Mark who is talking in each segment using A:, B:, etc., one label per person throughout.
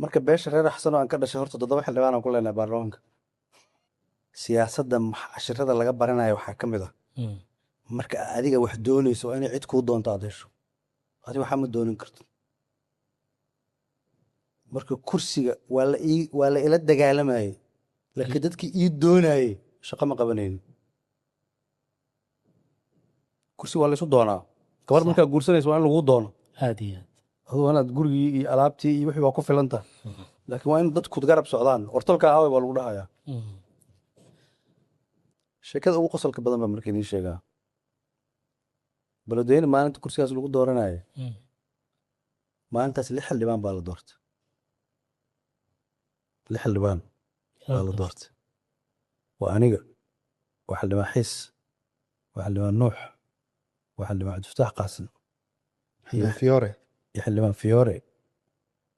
A: Marka beesha reer Xasan oo aan ka dhashay, horta 7 xildhibaan aan ku leenahay baarlamaanka. Siyaasadda cashirada laga baranayo waxaa ka mid ah marka adiga wax doonayso waa inay cid kuu doonto aad hesho. Adiga waxaa ma doonin karto. Marka kursiga waa la ila dagaalamayay, laakiin dadkii ii doonayay shaqo ma qabanaynin. Kursi waa laysu doonaa. Gabar markaa guursanaysa waa in laguu doono.
B: Aad iyo aad.
A: Aduu inaad gurigii iyo alaabtii iyo wixii waa ku filan tahay, laakiin waa in dadku garab socdaan. Wartolka aaway baa lagu dhahayaa. Sheekada ugu qosolka badan baa marka idiin sheegaa. Beledweyne maalinta kursigaas lagu dooranaya, maalintaas 6 xildhibaan baa la doortay. 6 xildhibaan baa la doortay. Waa aniga, waa xildhibaan Xiis, waa xildhibaan Nuux, waa xildhibaan Cabdifataax Qaasim
C: iyo Fiore,
A: iyo xildhibaan Fiore,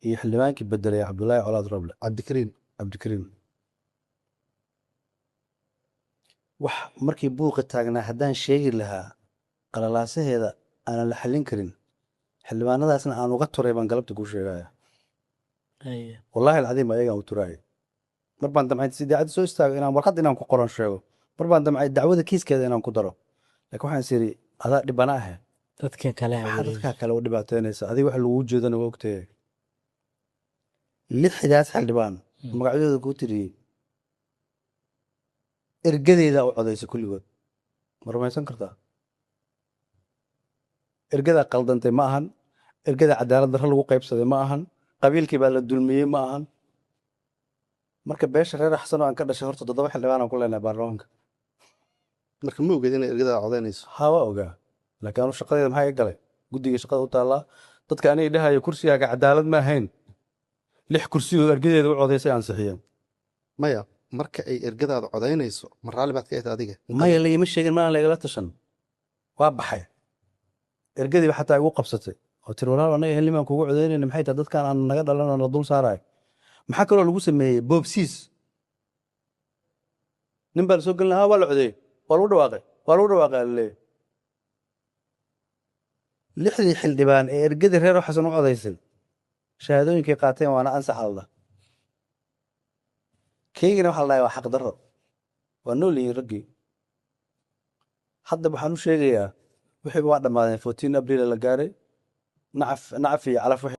A: iyo xildhibaankii bedelay Cabdullaahi Colaad Roble.
C: Cabdikariin.
A: Cabdikariim. Wax markii buuqa taagnaa haddaan sheegi lahaa qalalaasaheeda aanan la xallin karin, xildhibaanadaasna aan uga turay baan galabta kuu sheegaya. Wallaahi alcadiim, ayagaan u turaayay. Mar baan damcay si idaacadda soo istaago inaan warqad inaan ku qoran sheego. Mar baan damcay dacwada kiiskeeda inaan ku daro, laakiin waxaan is iri adaa dhibana ahe.
B: Dadka kale ha
A: maxaa
B: wareegin.
A: Dadkaa kale u dhibaateynaysa adiga waxa laguu jeedana waa ogtahay. 6daas xildhibaan magacyadooda kuu tiriyey, ergadeeda u codaysa kulligood. Ma rumaysan kartaa? Ergadaa qaldantay ma ahan, ergada cadaalad darro lagu qaybsaday ma ahan, qabiilkii baa la dulmiyey ma ahan. Marka beesha reer Xasan oo aan ka dhashay, horta 7 xildhibaan aan ku leenahay baarlamaanka.
C: Marka ma ogeed inay ergada codaynayso?
A: Haa, waa ogaa, laakiin anu shaqadeeda maxaa iga galay? Guddiga shaqada u taallaa. Dadka aniga dhahaya kursigaaga cadaalad ma ahayn, 6 kursiyood ergadeeda u codaysay ansixiyeen.
C: Maya, marka ay ergadaada codaynayso ma raalli baad ka ahayd adiga?
A: Maya, layima sheegin, maana laygala tashan. Waa baxay. Ergadiiba xataa igu qabsatay oo tiri, "Walaal, anaga xildhibaan kugu codaynayna, maxay tahay dadkan aan naga dhalan oo na dul saarayo?" Maxaa kaloo lagu sameeyey? Boobsiis. Nin baa la soo gelin lahaa, waa la codeeyey, waa lagu dhawaaqay, waa lagu dhawaaqay laleeyahay. 6dii xildhibaan ee ergadii reer Xasan u codaysay shahaadooyinkay qaateen waana ansax alda. Keygana waxaa la dhahay waa xaq darro. Waa nool yihiin raggii. Hadda waxaan u sheegayaa wixiiba waa dhammaadeen. 14 Abriil la gaaray. Nacaf nacaf iyo calaf wixii.